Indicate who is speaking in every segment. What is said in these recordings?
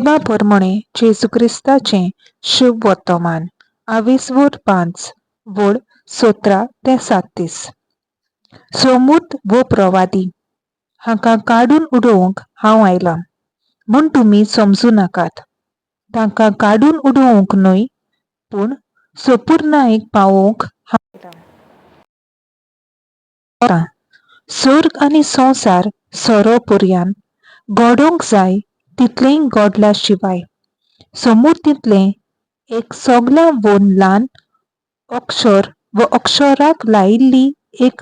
Speaker 1: देवा पोरमोणे जेजू क्रिस्ताचें शुभ वर्तमान आवेसवोर 5 वळ 17 ते 37. सोमूत वो प्रवादी हांकां काडून उडोवंक हांव आयलां म्हूण तुमी समजूं नाकात. तांकां काडून उडोवंक न्हय, पूण सोपूर्णायेक पावोवंक हांव आयलां. सर्ग आनी संवसार सोरो पर्यान घडोवंक जाय तितलेंय घडल्या शिवाय सोमुर्तींतलें एक सगल्यां वोन ल्हान अक्षर व अक्षराक लायिल्ली एक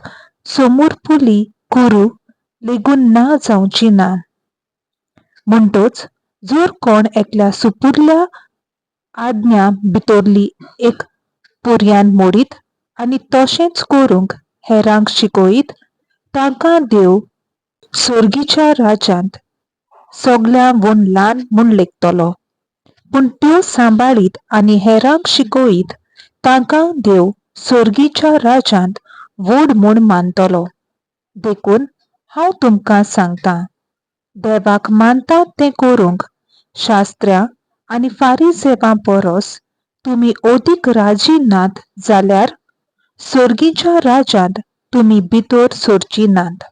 Speaker 1: सोमुरपुली कुरू लेगून ना जावची ना. म्हणटच जर कोण एकल्या सुपुरल्या आज्ञा भितरली एक पर्यान मोडीत आनी तशेंच करूंक हेरांक शिकयत तांकां देव सर्गीच्या राज्यांत सगल्यां वून ल्हान म्हूण लेखतलो. पूण त्यो सांबाळीत आनी हेरांक शिकयत तांकां देव सर्गीच्या राज्यांत व्हड म्हूण मानतलो. देखून हांव तुमकां सांगतां, देवाक मानतात तें करूंक शास्त्र्यां आनी फारिजेवां परस तुमी अदीक राजी नात जाल्यार सर्गीच्या राज्यांत तुमी भितर सरची नात.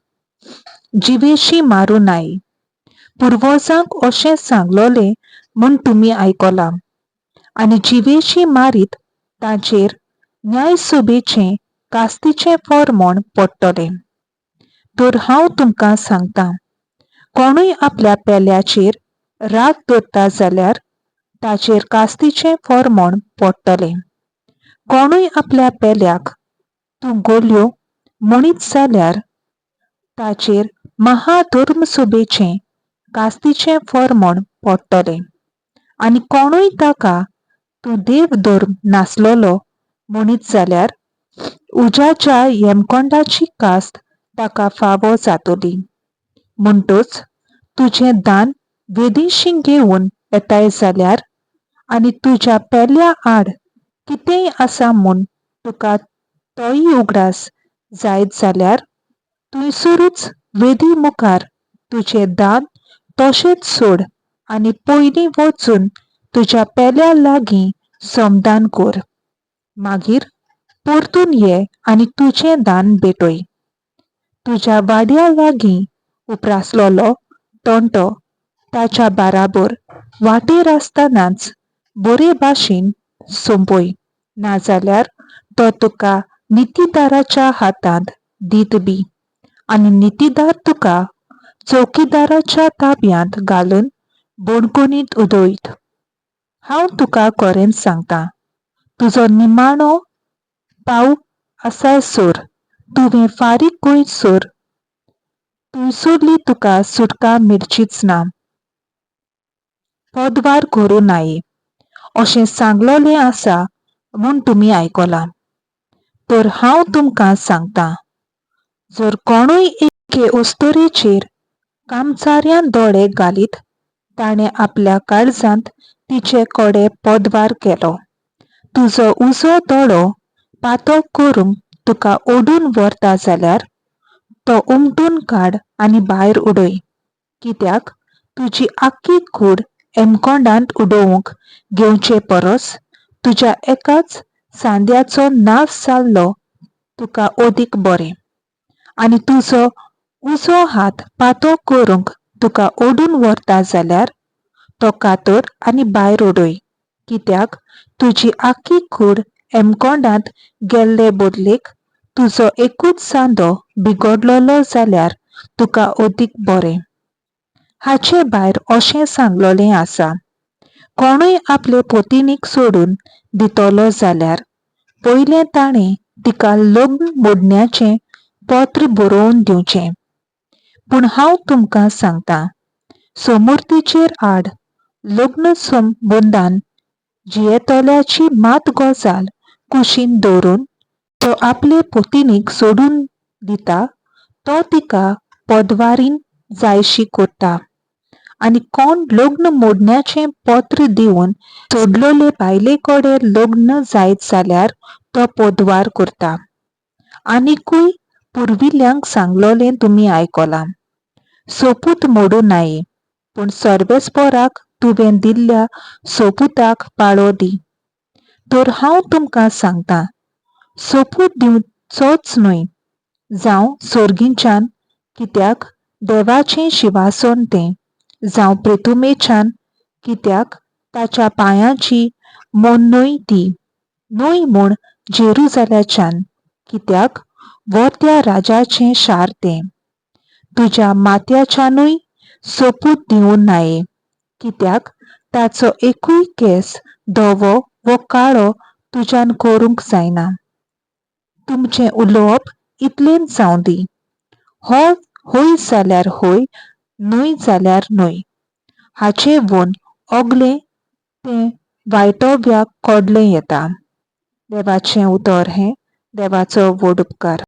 Speaker 1: जिवेशी मारूं नाय. पुर्वजांक अशें सांगलोलें म्हूण तुमी आयकलां. आनी जिवेशी मारीत ताचेर न्यायसभेचें कास्तीचें फॉर्मोण पडटलें. तर हांव तुमकां सांगतां, कोणूय आपल्या पेल्याचेर राग दवरता जाल्यार ताचेर कास्तीचें फॉर्मोण पडटलें. कोणूय आपल्या पेल्याक तूं गोलयो म्हणीत जाल्यार ताचेर महाधर्मसभेचें कास्तीचें फॉर्मोण पडटलें. आनी कोणूय ताका तूं देवधर्म नासलेलो म्हणीत जाल्यार उज्याच्या येमकोंडाची कास्त ताका फावो जातली. म्हणटच तुजें दान वेदीशी घेवन येताय जाल्यार आनी तुज्या पेल्या आड कितेंय आसा म्हूण तुका तोय उगडास जायत जाल्यार थंयसरूच वेदी मुखार तुजें दान तशेंच सोड आनी पयलीं वचून तुज्या पेल्या लागीं समदान कर. मागीर परतून ये आनी तुजें दान भेटय. तुज्या वाड्या लागीं उप्रासलेलो तंटो ताच्या बाराबर वाटेर आसतनाच बरे भाशेन सोंपय, नाजाल्यार तो तुका नितीदाराच्या हातांत दीत बी आनी नितीदार तुका चौकीदाराच्या ताब्यांत घालून बणकोणींत उडयत. हांव तुका खरेंच सांगतां, तुजो निमाणो पाव आसासर तुवें फारीक करीसर थंयसरली तुका सुटका मेळचीच ना. पदवार करूं नाये अशें सांगलोलें आसा म्हूण तुमी आयकलां. तर हांव तुमकां सांगतां, जर कोणूय एके अस्तुरेचेर कामचाऱ्यान दोळे घालीत ताणें आपल्या काळजांत तिचे कडेन पदवार केलो. तुजो उजो दोळो पातक करूंक तुका ओडून व्हरता जाल्यार तो उमटून काड आनी भायर उडय. कित्याक तुजी आख्खी कूड येमकोंडांत उडोवंक घेवचे परस तुज्या एकाच सांद्याचो नाश जाल्लो तुका अदीक बरें. आनी तुजो उजो हात पातक करूंक तुका ओडून व्हरता जाल्यार तो कातर आनी भायर उडय. कित्याक तुजी आख्खी कूड येमकोंडांत गेल्ले बदलेक तुजो एकूच सांदो बिगडलेलो जाल्यार तुका अदीक बरें. हाचे भायर अशें सांगलोलें आसा, कोणूय आपले पतिणीक सोडून दितलो जाल्यार पयलें ताणें तिका लग्न मोडण्याचें पत्र बरोवन दिवचें. पूण हांव तुमकां सांगतां, सोमुर्तीचेर आड लग्न संबंदान जियेतल्याची मात गजाल कुशीन दवरून तो आपले पतिणीक सोडून दिता तो तिका पदवारीन जायशी करता. आनी कोण लग्न मोडण्याचें पत्र दिवन सोडलेले बायले कडेन लग्न जायत जाल्यार तो पदवार करता. आनिकूय पुर्विल्ल्यांक सांगलोलें तुमी आयकलां, सोपूत मोडूं नाये, पूण सर्वेस्पोराक तुवें दिल्ल्या सोपुताक पाळो दी. तर हांव तुमकां सांगतां, सोपूत दिवचोच न्हय, जावं सोर्गीच्यान, कित्याक देवाचें शिंवासन तें, जावं प्रिथुमेच्यान, कित्याक ताच्या पांयांची मोन्नय ती, न्हय म्हूण जेरुजाल्याच्यान, कित्याक व्हडल्या राजाचें शार तें. तुज्या माथ्याच्यानूय सोपूत दिवं नये, कित्याक ताचो एकूय केंस धवो वो काळो तुज्यान करूंक जायना. तुमचें उलोवप इतलेंच जावं दी, हो हय जाल्यार हय, न्हय जाल्यार न्हय. हाचे वून ओगलें तें वायटोव्याक कोडलें येता. देवाचें उतर हें, देवाचो व्हड उपकार.